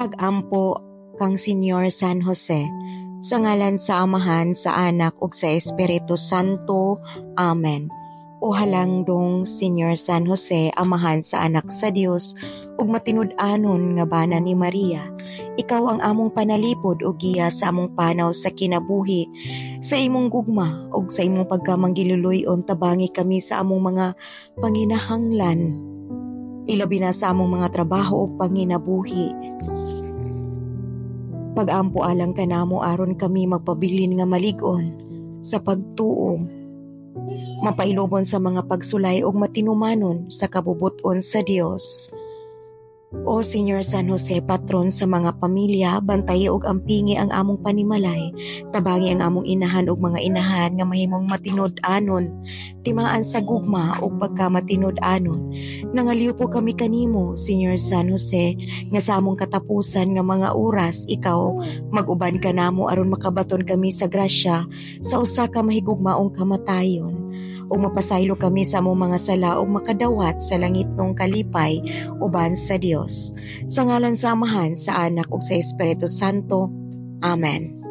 Pag-ampo kang Senyor San Jose, sa ngalan sa Amahan, sa Anak ug sa Espiritu Santo. Amen. O halangdong Senyor San Jose, amahan sa Anak sa Dios ug matinud-anon nga bana ni Maria, ikaw ang among panalipod ug giya sa among panaw sa kinabuhi. Sa imong gugma ug sa imong pagkamanggililuy-on, tabangi kami sa among mga panginahanglan, ilabi na sa among mga trabaho ug panginabuhi. Pag-ampo alang kanamo aron kami magpabilin nga malig-on sa pagtuo, mapailobon sa mga pagsulay ug matinumanon sa kabubut-on sa Dios. O Senyor San Jose, patron sa mga pamilya, bantayi ug ampingi ang among panimalay. Tabangi ang among inahan ug mga inahan nga mahimong matinud-anon, timaan sa gugma ug pagkamatinud-anon. Nangaliw po kami kanimo, Senyor San Jose, nga sa among katapusan nga mga oras, ikaw mag-uban kanamo aron makabaton kami sa grasya sa usa ka mahigugmaong kamatayon ug mapasaylo kami sa among mga sala ug makadawat sa langitnong kalipay uban sa Dios. Sa ngalan sa Amahan, sa Anak ug sa Espiritu Santo. Amen.